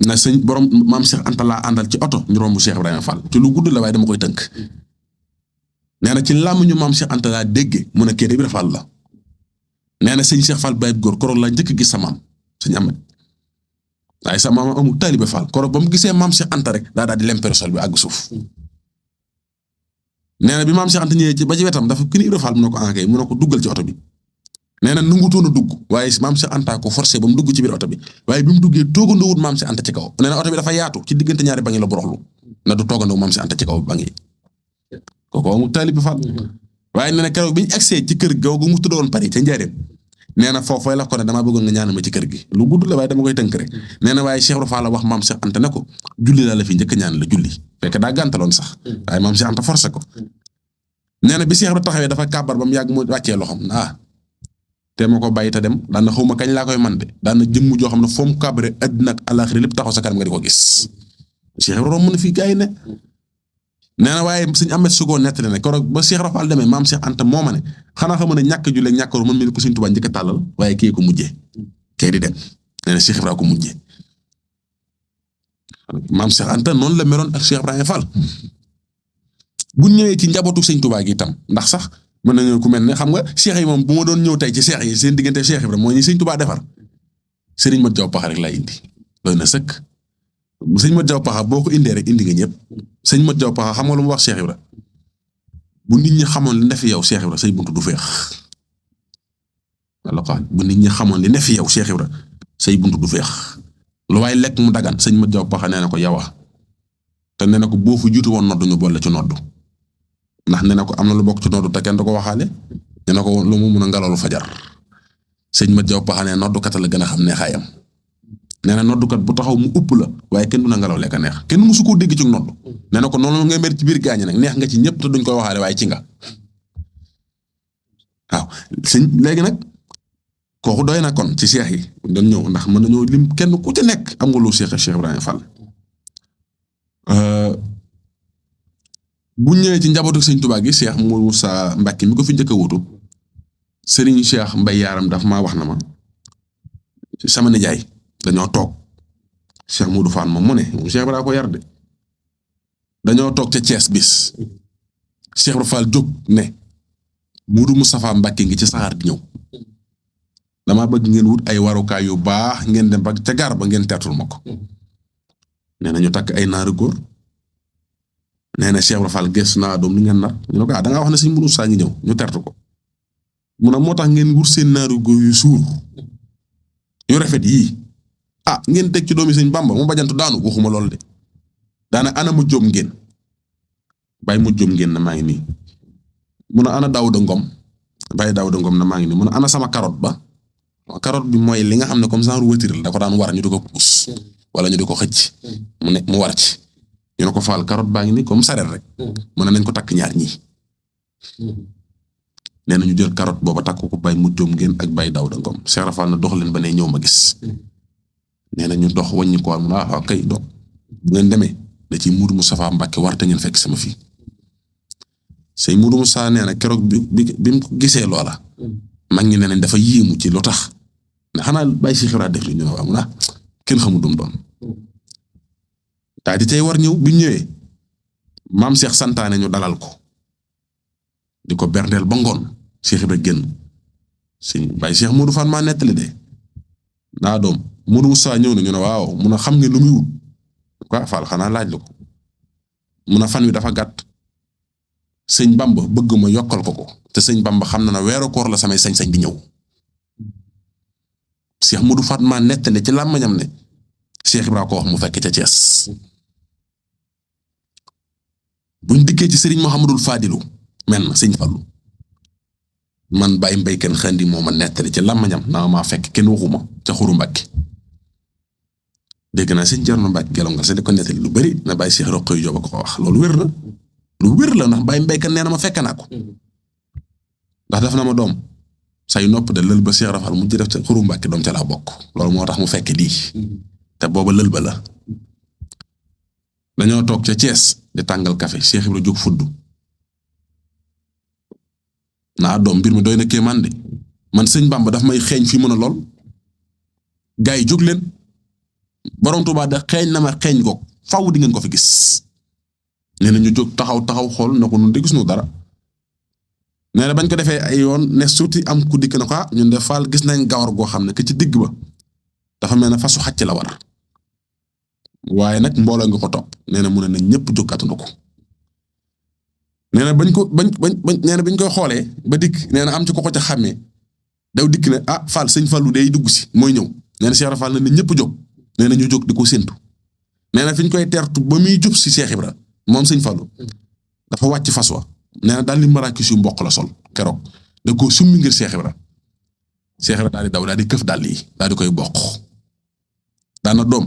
na sëñ borom Maam Cheikh Anta laa àndal ci oto ñu romb Cheikh Ibrahima Fall ci lu gudd la waaye dama koy tënk nee na ci làmmiñu Maam Cheikh Anta laa dégge mu ne kii Ibra Fall la nee na sëñ Cheikh Fall Baye góor koroog laa njëkk gis sa maam sëñ Amet waaye sa maam amul taalibe Fall koroog ba mu gisee Maam Cheikh Anta rek daa di lempere sol bi àgg suuf nee na bi Maam Cheikh Anta ñëwee ci ba ci wetam dafa kii Ibra Fall mu ne ko kay mu ne ko duggal ci oto bi nee na nangutoon a dugg waaye Maam Cheikh Anta ko forcé ba mu dugg ci biir oto bi waaye bi mu duggee toogandoo wut Maam Cheikh Anta ci kaw nee na oto bi dafa yaatu ci diggante ñaari bangi la boroxlu na du toogandoo Maam Cheikh Anta ci kaw bangi kooku amul taalibe Fall waaye nee na keroog bi ñu egsee ci kër googu mu tuddoon Paris ca Njaaréem nee na foofooy la ko ne damaa bëggoon nga ñaanal ma ci kër gi lu gudd la waaye dama koy tënk rek nee na waaye Cheikh Ibra Fall la wax maam Cheikh Anta ne ko julli laa la fi njëkk ñaan la julli fekk daa gàntaloon sax waaye maam Cheikh Anta forcé ko nee na bi Cheikh Ibra taxawee dafa kàbbar ba mu yàgg mu wàccee loxom te ma ko bàyyi te dem daan na xaw ma kañ laa koy man de daan na jëmm joo xam ne foo mu kàbbare àddina ak àllaaxira lépp taxaw sa kanam nga di ko gis Cheikh Ibra romb na fii gars yi ne nee na waaye sëñ Ahmed Sugo nettali ne keroog ba Cheikh Ibra Fall demee maam Cheikh Anta moo ma ne xanaa xam ne ñàkk julli ak ñàkk man mi ne ko sëñ Tuubaa njëkk a tàllal waaye kii ko mujjee kay di dem nee na Cheikh Ibra ko mujjee maam Cheikh Anta noonu la meloon ak Cheikh Ibrahima Fall bu ñëwee ci njabootu sëñ Tuubaa gi itam ndax sax mën nañu ku mel ne xam nga Cheikh yi moom bu ma doon ñëw tey ci Cheikh yi seen diggante Cheikh Ibrahima mooy ñi sëñ Tuubaa defar Serigne Mat Jaw Paxa rek laay indi doy na sëkk sëñ Mat Jaw Paxa boo ko indee rek indi nga ñëpp sëñ Mat Jaw Paxa xam nga lu mu wax Cheikh Ibrahima bu nit ñi xamoon li ne fi yow Cheikh Ibrahima say buntu du feex wala ko bu nit ñi xamoon li ne fi yow Cheikh Ibrahima say buntu du feex lu waaye lekk mu dagan sëñ Mat Jaw Paxa nee na ko yawa te nee na ko boo fu jiitu woon noddu ñu boole ci noddu ndax nee na ko am na lu bokk ci noddu te kenn du ko waxaale nee na ko lu mu mun a ngalalu fajar sëñ Mat Jaw Paxa nee noddukat la gën a xam neexaayam nee na noddukat bu taxaw mu upp la waaye kenn du na ngelaw lekk neex kenn musu koo dégg ci noddu nee na ko noonu ngay mer ci biir gaañ nag neex nga ci ñëpp te duñ koy waxaale waaye ci nga waaw sëñ léegi nag kooku doy na kon ci seex yi doon ñëw ndax mën nañoo lim kenn ku ci nekk am nga lu Cheikh Ibrahima Fall bu ñëwee ci njabootu sëñ Tuubaa gi Cheikh Moussa Mbacke mi ko fi njëkk a wutu Serigne Cheikh Mbay Yaaram daf maa wax na ma sama nijaay dañoo toog Cheikh Modou Fall moom mu ne moom Cheikh Ibrahima ko yar de dañoo toog ca Thiès bis Cheikh Ibrahima Fall jóg ne Modou Moustapha Mbacke ngi ci saxaar di ñëw dama bëgg ngeen wut ay warukaay yu baax ngeen dem ba ca gaar ba ngeen tertul ma ko nee na ñu takk ay naaru góor nee na Cheikh Ibrahima Fall gëstu naa doom li ngeen nar ñu ne ko da ngaa wax ne sëñ Modou Moustapha ngi ñëw ñu tertu ko mu ne moo tax ngeen wut seen naaru góor yu suur yu rafet yii ngeen teg ci doomi sëñ Bamba mu bajantu daanu waxuma lool de daana ana mu jóom ngeen bàyyi mu jóom ngeen na maa ngi nii mun a ana Daawuda Ngom bàyyi Daawuda Ngom na maa ngi nii mun a ana sama carotte ba carotte bi mooy li nga xam ne comme genre voiture la da ko daan war ñu di ko pousse wala ñu di ko xëcc mu war ci ñu ne ko Fall carotte baa ngi nii comme sareet rek mu ne nañ ko takk ñaar ñii nee na ñu jël carotte booba takk ko bàyyi mu jóom ngeen ak bàyyi Daawuda Ngom Cheikh Rafal na dox leen ba ne ñëw ma gis nee na ñu dox wàññi ko mu ne kay do bu ngeen demee da ci Modou Moustapha Mbacke war te ngeen fekk sama fii sëñ Modou Moustapha nee na keroog bi mu gisee loola mag ñi ne nañ dafa yéemu ci lu tax ne xanaa bàyyi Cheikh Ibrahima def li ñu ne waaw mu ne kenn xamul dum doon daa di tey war ñëw bi ñëwee maam Cheikh santaane ñu dalal ko di ko berndeel ba ngoon Cheikh Ibrahima génn sëñ bàyyi Cheikh Modou Fall maa nettali de naa doom Modou Moustapha ñëw na ñu ne waaw mun a xam ngeen lu muy wut quoi Fall xanaa laaj la ko mun a fan wi dafa gàtt sëñ Bamba bëgg ma yokkal ko te sëñ Bamba xam na weeru koor la samay sañ-sañ di ñëw Cheikh Modou Fall maa nettali ci làmmañam ne Cheikh Ibrahima ko wax mu fekk ca Thiès buñ dikkee ci Serigne Mouhamadul Fadilu men na sëñ Fallu man Baye Mbay kenn xandi moo ma nettali ci làmmañam naa maa fekk kenn waxuma ca Xuru Mbàkke dégg naa sëñ Jarno Mbàkke gelo nga sa di ko nettali lu bari na Baye Cheikh Roqoy Joob ko wax loolu wér na lu wér la ndax Baye Mbay kenn nee na ma fekk naa ko ndax def na ma doom say nopp de lël ba Cheikh Rafal mu def ca Xuru Mbàkke doom ca laa bokk loolu moo tax mu fekk lii te booba lël ba la dañoo toog ca Thiès di tàngal café Cheikh Ibra jóg fudd naa doom mbir mi doy na kéemaan de man sëñ Bamba daf may xeeñ fi mën a lool gars yi jóg leen borom Tuubaa da xeeñ na ma xeeñ goog faw di ngeen ko fi gis nee na ñu jóg taxaw xool na ko nun de gis nu dara nee na bañ ko defee ay yoon ne suuti am ku dikk na ko ñun de Fall gis nañ gawar goo xam ne que ci digg ba dafa mel ne fasu xàcc la war waaye nag mbooloo nga ko topp nee na mu ne na ñëpp jóg gàttandu ko nee na bañ nee na bañ koy xoolee ba dikk nee na am ci ko ca xàmmee daw dikk ne Fall sëñ Fallu day dugg si mooy ñëw nee na Cheikh Fall ne ñëpp jóg nee na ñu jóg di ko séntu nee na fi ñu koy teertu ba muy jub si Cheikh Ibra moom sëñ Fallu dafa wàcc fas wa nee na daal li marakis yu mboq la sol keroog da koo summi ngir Cheikh Ibra daal di daw daal di këf dàll yi daal di koy bokk daana doom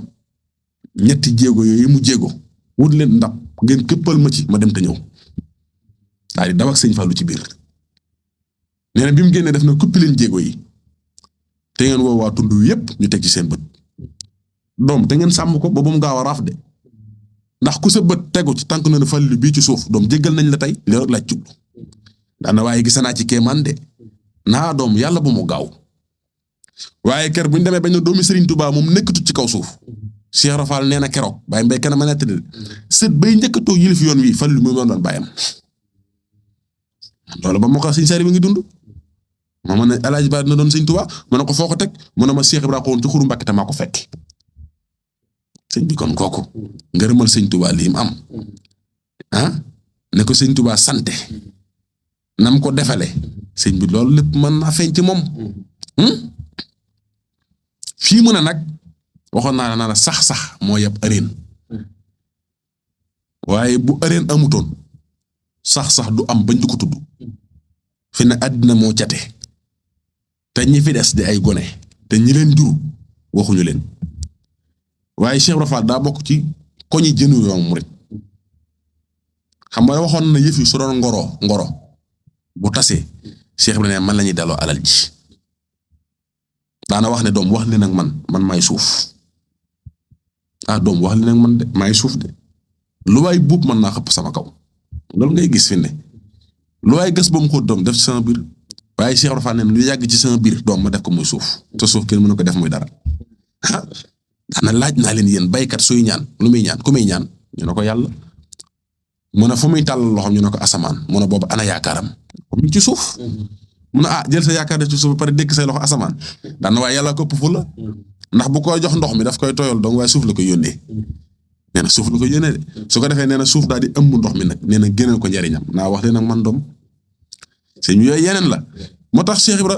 ñetti jéego yooyu mu jéego wut leen ndab ngeen këppal ma ci ma dem te ñëw daal di daw ak sëñ Fallou ci biir nee na bi mu génnee def na kuppi leen jéego yi te ngeen woo waa tund yépp ñu teg ci seen bët doom te ngeen sàmm ko ba mu gaaw a raaf de ndax ku sa bët tegu ci tànk na ne Fallou bii ci suuf doom jéggal nañ la tey li rek laaj jublu daana waaye gis naa ci kéemaan de naa doom yàlla bu mu gaaw waaye ker bu ñu demee bañ na doomi Serigne Touba moom nekkatu ci kaw suuf Cheikh Rafal nee na keroog bàyyi mbay kenn ma nettali sët bay njëkkatoo yilif yoon wi Fallou mi doon bàyyam loolu ba moo ko sëñ Sari bi ngi dund moo ma ne El Hadj Ba na doon sëñ Touba ma ne ko foo ko teg mu ne ma Cheikh Ibrahima ko woon ci xuru Mbàkke te maa ko fekk sëñ bi kon kooku ngërëmal sëñ Touba lii mu am ne ko sëñ Touba sante nam ko defale sëñ bi loolu lépp mën naa feeñ ci moom fii mu ne nag waxoon naa la sax moo yab ëreen waaye bu ëreen amutoon sax du am bañ du ko tudd fi ne àddina moo cate te ñi fi des di ay gone te ñi leen jur waxuñu leen waaye Cheikh Ibra Fall daa bokk ci koñi jënu yoon murit xam nga waxoon na yëf yi su doon ngoro bu tasee Cheikh Ibra ne man la ñuy delloo alal ji daana wax ne doom wax leen ak man maay suuf doom wax leen ak man de maay suuf de lu waay buub mën naa xëpp sama kaw loolu ngay gis fi ne lu waay gës ba mu xóot doom def ci sama biir waaye Cheikh Ibra Fall ne lu yàgg ci sama biir doom ma def ko muy suuf te suuf kenn mënu ko def muy dara daana laaj naa leen yéen baykat suy ñaan lu muy ñaan ku muy ñaan ñu ne ko yàlla mu ne fu muy tàllal loxoom ñu ne ko asamaan mu ne boobu ana yaakaaram mu ci suuf mu ne jël sa yaakaar def ci suuf ba pare dékk say loxo asamaan daan waaye yàlla ko ëpp fu la ndax bu koy jox ndox mi daf koy tooyal donc waaye suuf la koy yónnee nee na suuf la koy yónnee de su ko defee nee na suuf daal di ëmb ndox mi nag nee na génneel ko njariñam naa wax leen ak man doom sëñ yooyu yeneen la moo tax Cheikh Ibra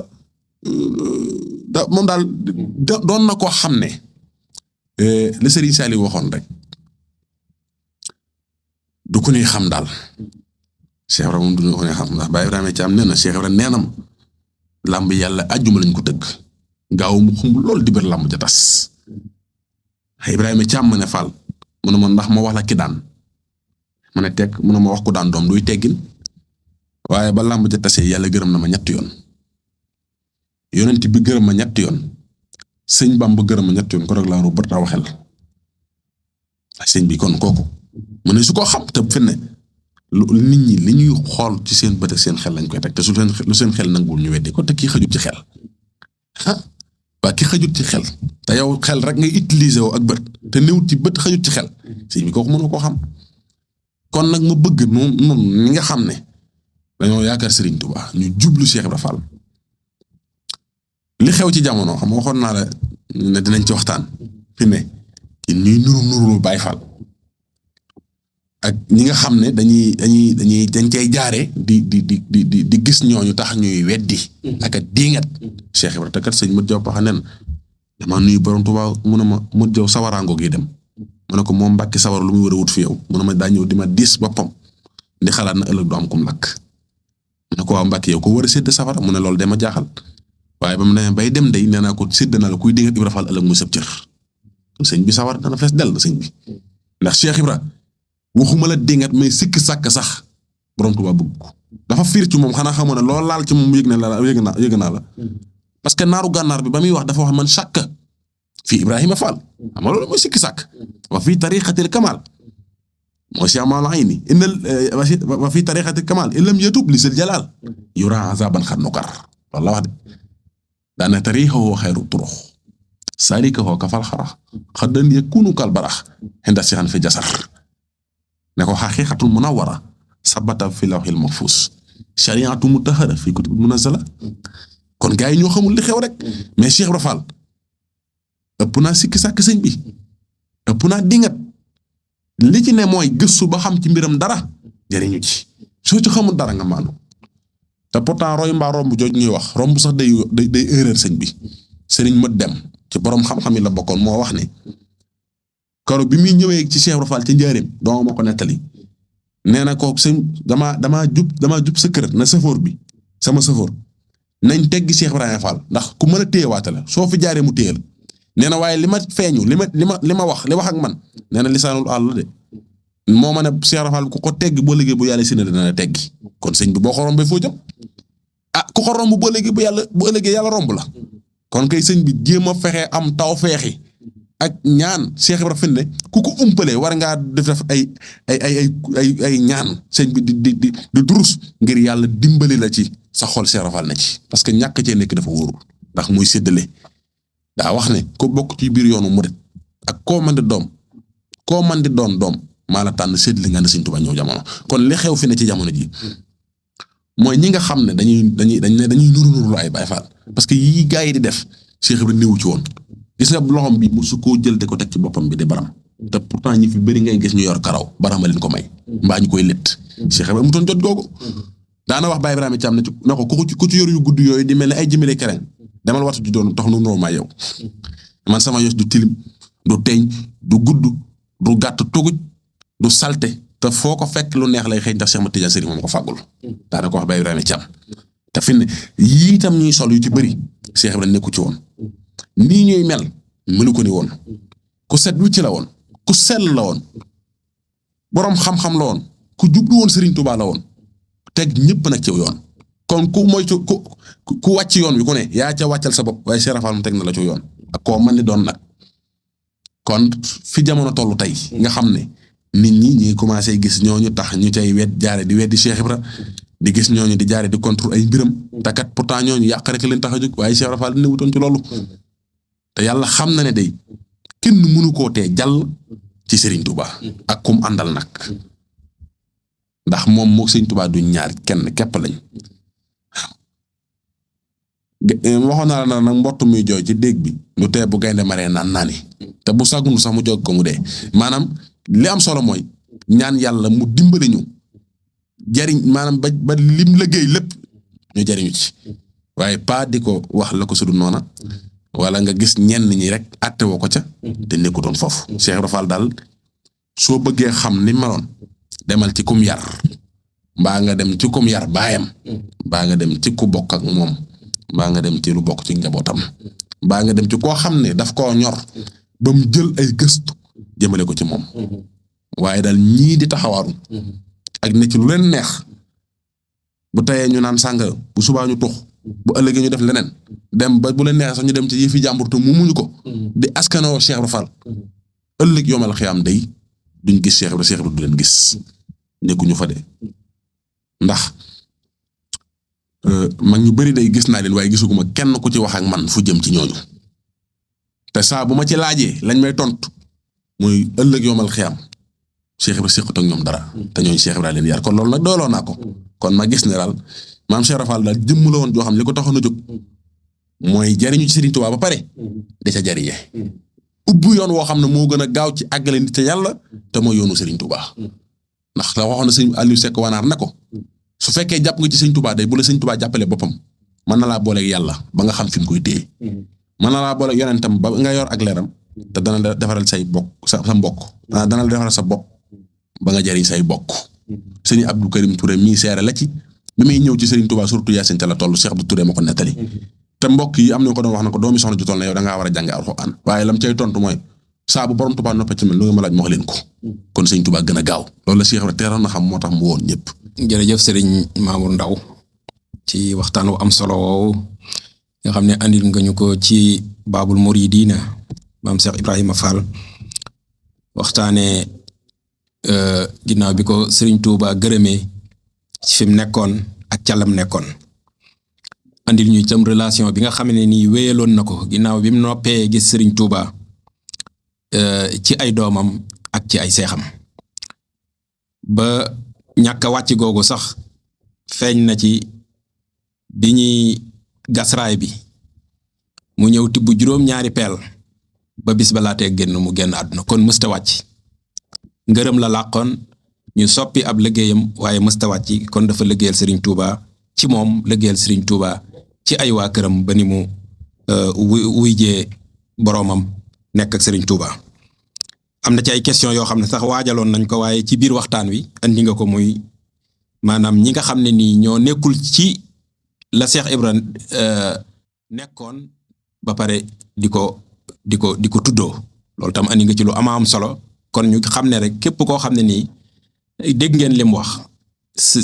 moom daal doon na koo xam ne le Serigne Saliou waxoon rek du ko ñuy xam daal Cheikh Ibra moom du ko ñuy xam ndax Baye Ibrahima Thiam nee na Cheikh Ibra neenam làmb yàlla àjjuma lañ ko tëgg gaaw mu xumb loolu di làmb ja tas Ibrahima Thiam ma ne Fall mu ne ma ndax ma wax la ki daan ma ne teg mu ne ma wax ko daan doom duy teggin waaye ba làmb ja tasee yàlla gërëm na ma ñetti yoon yonent bi gërëm ma ñetti yoon sëñ Bamba gërëm ma ñetti yoon ko rek laa ru bët xel sëñ bi kon kooku mu ne su ko xam te fi ne nit ñi li ñuy xool ci seen bët ak seen xel lañ koy teg te lu seen xel nanguwul ñu weddi ko te kii xajut ci xel waa ki xajut ci xel te yow xel rek ngay utiliser woo ak bët te néewut ci bët xajut ci xel sëñ bi kooku mënoo koo xam kon nag ma bëgg noonu ñi nga xam ne dañoo yaakaar Serigne Touba ñu jublu Cheikh Ibra Fall li xew ci jamono xam nga waxoon naa la ne dinañ ci waxtaan fi ne ñuy nuru Baye Fall ak ñi nga xam ne dañ cay jaare di gis ñooñu tax ñuy weddi ak a diingat Cheikh Ibra te kat sëñ Modou Diaw paxa nen dama nuyu borom Touba mu ne ma Modou Diaw sawaraango gi dem mu ne ko moom Mbàkke sawar lu muy war a wut fi yow mu ne ma daa ñëw di ma diis boppam di xalaat na ëllëg du am kum lakk mu ne ko waa Mbàkke yow ko war a sédd safara mu ne loolu dama jaaxal waaye ba mu demee bay dem day nee naa ko sédd na la kuy dingat Ibra Fall ëllëg mu sëb cër sëñ bi sawar dana fees dell sëñ bi ndax Cheikh Ibra waxuma la dingat mais sikk sàkk sax borom Tuubaa bëgg ko dafa fiir ci moom xanaa xamoo ne loolu laal ci moom yëg naa la parce que naaru gànnaar bi ba muy wax dafa wax man sàkk fii Ibrahima Fall xam nga loolu mooy sikki sàkk wa fii tariqatil kamal mooy si amal ayni innal wa fii tariqatil kamal illam yatub li sil jalal yura azaban xat nukar loolu la wax de daana tariqahu xayru turux salikahu kafal xarax xaddan yakunu kal barax inda sixan fi jasar ne ko xaqiqatul munawwara sabata fi lawhil mahfuz shariatu mutahhara fi kutub munazzala kon gars yi ñoo xamul li xew rek mais Cheikh Ibra Fall ëpp naa sikki sàkk sëñ bi ëpp naa dingat li ci ne mooy gëstu ba xam ci mbiram dara jëriñu ci soo ci xamul dara nga maanu te pourtant roy mbaa romb jooj ñuy wax romb sax day erreur sëñ bi sëriñ mët dem ci borom xam-xam yi la bokkoon moo wax ne karo bi muy ñëwee ci Cheikh Ibra Fall ci njaareem dooma ma ko nettali nee na ko sëñ damaa jub sa kër na sëfoor bi sama sëfoor nañ teggi Cheikh Ibrahima Fall ndax ku mën a téyewaate la soo fi jaaree mu téye la nee na waaye li ma feeñu li ma wax ak man nee na lisaanul àll de moo ma ne Cheikh Ibrahima Fall ku ko teggi boo liggéey bu yàlla si ne dana la teggi kon sëñ bi boo ko rombee foo jëm ku ko romb boo liggéey bu ëllëgee yàlla romb la kon kay sëñ bi jéem a fexe am taw feexi ak ñaan Cheikh Ibrahima fi ne ku ko umpalee war ngaa def ay ñaan sëñ bi di durus ngir yàlla dimbali la ci sa xol Cheikh Ibrahima Fall na ci parce que ñàkk cee nekk dafa wóorul ndax muy séddale daa wax ne ko bokk ci biir yoonu murit ak koo man di doom maa la tànn séddale nga ne sëñ Tuubaa ñëw jamono kon li xew fi ne ci jamono ji mooy ñi nga xam ne dañuy nuru ay Baay Faal parce que yii gaa yi di def Cheikh Ibrahima néewu ci woon gis nga loxom bi musu koo jël de ko teg ci boppam bi di baram te pourtant ñi fi bëri ngay gis ñu yor karaw barama leen ko may mbaa ñu koy lett Cheikh Ibrahima mu toon jot googu daana wax Baay Ibrahima Thiam ne na ko ku ci yor yu gudd yooyu di mel ne ay jëmale kereng demal watu ji doon tax nu noo maa yow man sama yos du tilim du teeñ du gudd du gàtt tuguj du salte te foo ko fekk lu neex lay xëy ndax Cheikh Ahmad Tidiane Sëriñ moom ko fàggul daana ko wax Baay Ibrahima Thiam te fi ne yii itam ñuy sol yu ci bëri Cheikh Ibrahima nekku ci woon nii ñuy melu ko ni woon ku set wicc la woon ku sell la woon boroom xam-xam la woon ku jublu woon Serigne Touba la woon teg ñëpp nag ci yoon kon ku moytu ku wàcc yoon wi ku ne yaa ca wàccal sa bopp waaye Cheikh Ibrahima Fall mu teg na la ci yoon ak koo mën ni doon nag kon fi jamono tollu tey nga xam ne nit ñi ngi commencé gis ñooñu tax ñu cay jaare di weddi Cheikh Ibrahima di gis ñooñu di jaare di contre ay mbiram te kat pourtant ñooñu yàq rek leen tax a jóg waaye Cheikh Ibrahima Fall dina wutoon ci loolu te yàlla xam na ne day kenn mënu koo tee jàll ci Serigne Touba ak kum àndal nag ndax moom moo Serigne Touba du ñaar kenn képp lañ waxoon naa la nag mbott muy jooy ci déeg bi lu tee bu gaynde maree naani te bu sagunu sax mu jóg ko mu dee maanaam li am solo mooy ñaan yàlla mu dimbali ñu jariñ maanaam ba lim liggéey lépp ñu jariñu ci waaye pas di ko wax la ko sudu noona wala nga gis ñenn ñi rek àtte woo ko ca te nekkutoon foofu Cheikh Ibrahima Fall daal soo bëggee xam ni meloon demal ci kum yar mbaa nga dem ci kum yar baayam mbaa nga dem ci ku bokk ak moom mbaa nga dem ci lu bokk ci njabootam mbaa nga dem ci koo xam ne daf koo ñor ba mu jël ay gëstu jëmale ko ci moom waaye daal ñii di taxawaaru ak ne ci lu leen neex bu tayee ñu naan sàngara bu subaa ñu tux bu ëllëgee ñu def leneen dem ba bu leen neex sax ñu dem ci yëfi jàmbur te mu muñu ko di askanoo Cheikh Ibrahima Fall ëllëg yomal xiyaam day duñ gis Cheikh Ibrahima du leen gis nekkuñu fa de ndax mag ñu bari day gis naa leen waaye gisuguma kenn ku ci wax ak man fu jëm ci ñooñu te saa bu ma ci laajee lañ may tontu muy ëllëg yomal xiyaam Cheikh Ibrahima sequt ak ñoom dara te ñooñu Cheikh Ibrahima leen yar kon loolu nag dooloo naa ko kon ma gis ne daal maam Cheikh Ibrahima Fall daal jëmm la woon joo xam ne li ko taxoon a jóg mooy jariñu ci Serigne Touba ba pare da ca jariñe ubbu yoon woo xam ne moo gën a gaaw ci àggale nit ca yàlla te mooy yoonu Serigne Touba ndax la waxoon na sëñ Aliou Seck wanaar ne ko su fekkee jàpp nga ci Serigne Touba day bu la Serigne Touba jàppale boppam mën na laa booleeg yàlla ba nga xam fi mu koy téye mën na laa booleeg yonentam ba nga yor ak leeram te dana la defaral say bokk sa mbokk dana la defaral sa bopp ba nga jariñ say bokk sëñ Abdou Karim Touré mii seere la ci bi muy ñëw ci Serigne Touba surtout Yacine ca la toll Cheikh Abdou Touré ma ko nettali te mbokk yi am na ko doon wax na ko doomi soxna ju toll na yow da ngaa war a jàng alxuraan waaye lam cay tontu mooy saa bu borom Touba noppee ci mel lu nga ma laaj ma wax leen ko kon Serigne Touba gën a gaaw loolu la Cheikh Ibrahima teeroon na xam moo tax mu woon ñëpp. jërëjëf Serigne Mamour Ndaw ci waxtaan wu am solo woowu nga xam ne andil nga ñu ko ci Baabul Muridiina maam Cheikh Ibrahima Fall waxtaanee ginnaaw bi ko Serigne Touba gërëmee ci fi mu nekkoon ak calam nekkoon andil ñu itam relation bi nga xam ne nii wéyaloon na ko ginnaaw bi mu noppee gis Serigne Touba ci ay doomam ak ci ay seexam ba ñàkk a wàcc googu sax feeñ na ci bi ñuy gasraay bi mu ñëw tibb juróom-ñaari peel ba bis ba laatee génn mu génn àdduna kon mësta wàcc ngërëm la làqoon ñu soppi ab liggéeyam waaye mësta wàcc kon dafa liggéeyal Serigne Touba ci moom liggéeyal Serigne Touba ci ay waa këram ba ni mu wuy jee boroomam nekk ak Serigne Touba am na ci ay question yoo xam ne sax waajaloon nañ ko waaye ci biir waxtaan wi andi nga ko muy maanaam ñi nga xam ne nii ñoo nekkul ci la Cheikh Ibra nekkoon ba pare di ko tuddoo loolu tam andi nga ci lu am solo kon ñu xam ne rek képp koo xam ne nii dégg ngeen li mu wax si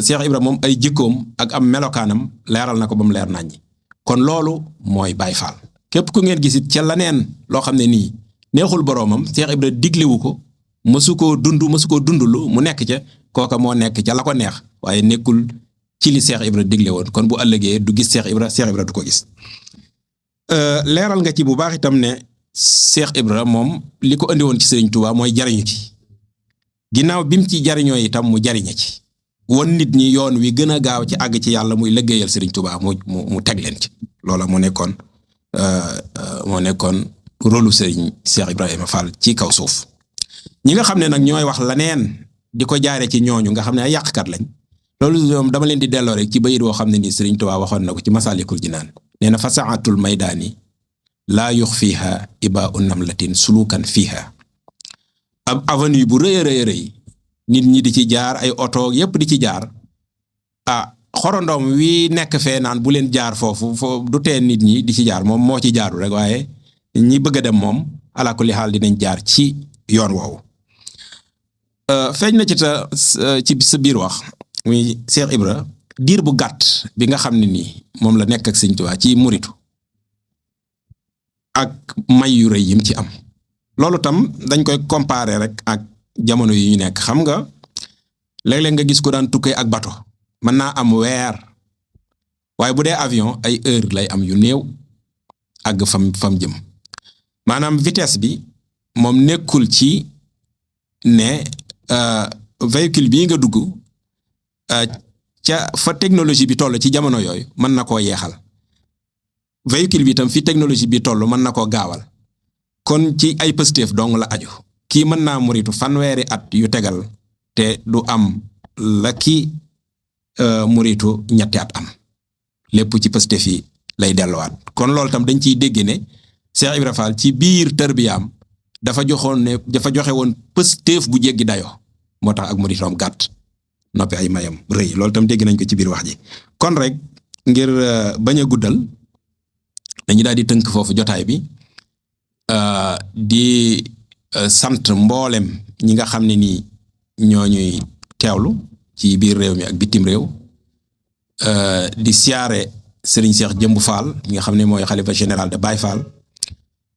Cheikh Ibra moom ay jikkoom ak am melokaanam leeral na ko ba mu leer naññi kon loolu mooy Baay Faal képp ku ngeen gisit ca laneen loo xam ne nii neexul boroomam Cheikh Ibra diglewu ko mësu koo dundlu mu nekk ca kooka moo nekk ca la ko neex waaye nekkul ci li Cheikh Ibra digle woon kon bu ëllëgee du gis Cheikh Ibra du ko gis leeral nga ci bu baax itam ne Cheikh Ibra moom li ko andi woon ci Serigne Touba mooy jariñu ci ginnaaw bi mu ci jariñoo itam mu jariñe ci won nit ñi yoon wi gën a gaaw ci àgg ci yàlla muy liggéeyal Serigne Touba mu teg leen ci loola moo nekkoon rôlu Serigne Cheikh Ibrahima Fall ci kaw suuf ñi nga xam ne nag ñooy wax laneen di ko jaare ci ñooñu nga xam ne ay yàqkat lañ loolu ñoom dama leen di delloo rek ci bayit woo xam ne nii Serigne Touba waxoon na ko ci Masalikul Jinaan nee na fa saatul maydaani laa yux fiiha iba u namlatin sulukan fiiha ab avenue bu rëy a rëy nit ñi di ci jaar ay oto yépp di ci jaar xorondoom wi nekk fee naan bu leen jaar foofu du tee nit ñi di ci jaar moom moo ci jaaru rek waaye ñi bëgg a dem moom ala kulli xaal dinañ jaar ci yoon woowu feeñ na ci sa biir wax muy Cheikh Ibra diir bu gàtt bi nga xam ne nii moom la nekk ak Sëñ Tuubaa ci muritu ak may yu rëy yim ci am loolu tam dañ koy comparer rek ak jamono yi ñu nekk xam nga léeg-léeg nga gis ko daan tukkee ak bato mën naa am weer waaye bu dee avion ay heure lay am yu néew àgg fam jëm maanaam vitesse bi moom nekkul ci ne véhicule bii nga dugg ca fa technologie bi toll ci jamono yooyu mën na koo yeexal véhicule bi tam fi technologie bi toll mën na koo gaawal kon ci ay pësteef dong la aju kii mën naa muritu fanweeri at yu tegal te du am la ki muritu ñetti at am lépp ci pësteef yi lay delluwaat kon loolu tam dañ ciy dégg ne Cheikh Ibra Fall ci biir tërbiyaam dafa joxe woon pësteef bu jéggi dayo moo tax ak muritoom gàtt noppi ay mayam rëy loolu tam dégg nañ ko ci biir wax ji kon rek ngir bañ a guddal dañu daal di tënk foofu jotaay bi di sant mboolem ñi nga xam ne nii ñoo ñuy teewlu ci biir réew mi ak bitim réew di siyaare Serigne Cheikh Jëmbu Fall ñi nga xam ne mooy xalifa général de Baye Fall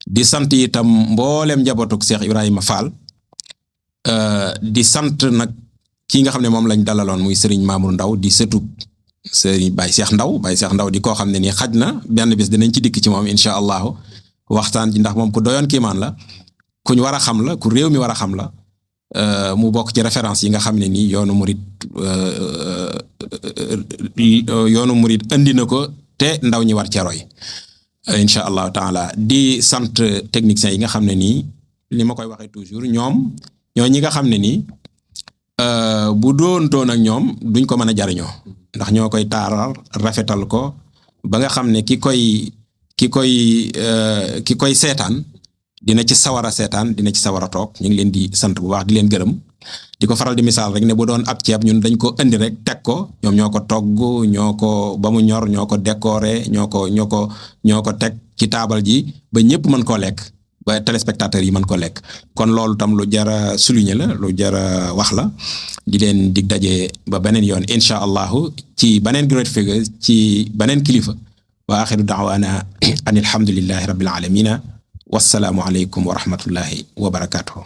di sant itam mboolem njabootuk Cheikh Ibrahima Fall di sant nag ki nga xam ne moom lañ dalaloon muy Serigne Mamour Ndaw di sëtu Serigne Baye Cheikh Ndaw di koo xam ne nii xaj na benn bis dinañ ci dikk ci moom incha allahu waxtaan ci ndax moom ku doyoon kiimaan la kuñ war a xam la ku réew mi war a xam la mu bokk ci référence yi nga xam ne nii yoonu murid andi na ko te ndaw ñi war ca roy incha allahu taala di sant techniciens yi nga xam ne nii li ma koy waxee toujours ñoo ñi nga xam ne nii bu doontoon ak ñoom duñ ko mën a jariñoo ndax ñoo koy taaral rafetal ko ba nga xam ne ki koy seetaan dina ci sawar a seetaan dina ci sawar a toog ñu ngi leen di sant bu baax di leen gërëm di ko faral di misaal rek ne bu doon ab ceeb ñun dañ ko indi rek teg ko ñoom ñoo ko togg ñoo ko ba mu ñor ñoo ko décorer ñoo ko teg ci taabal ji ba ñëpp mën koo lekk ba téléspectateurs yi mën ko lekk kon loolu tam lu jara souligner la lu jara wax la di leen dig daje ba beneen yoon incha allahu ci beneen great figure ci beneen kilifa wa axiru da'wana an alhamdulillahi rabbil alamina wassalaamu aleykum wa rahmatullahi wa barakatuhu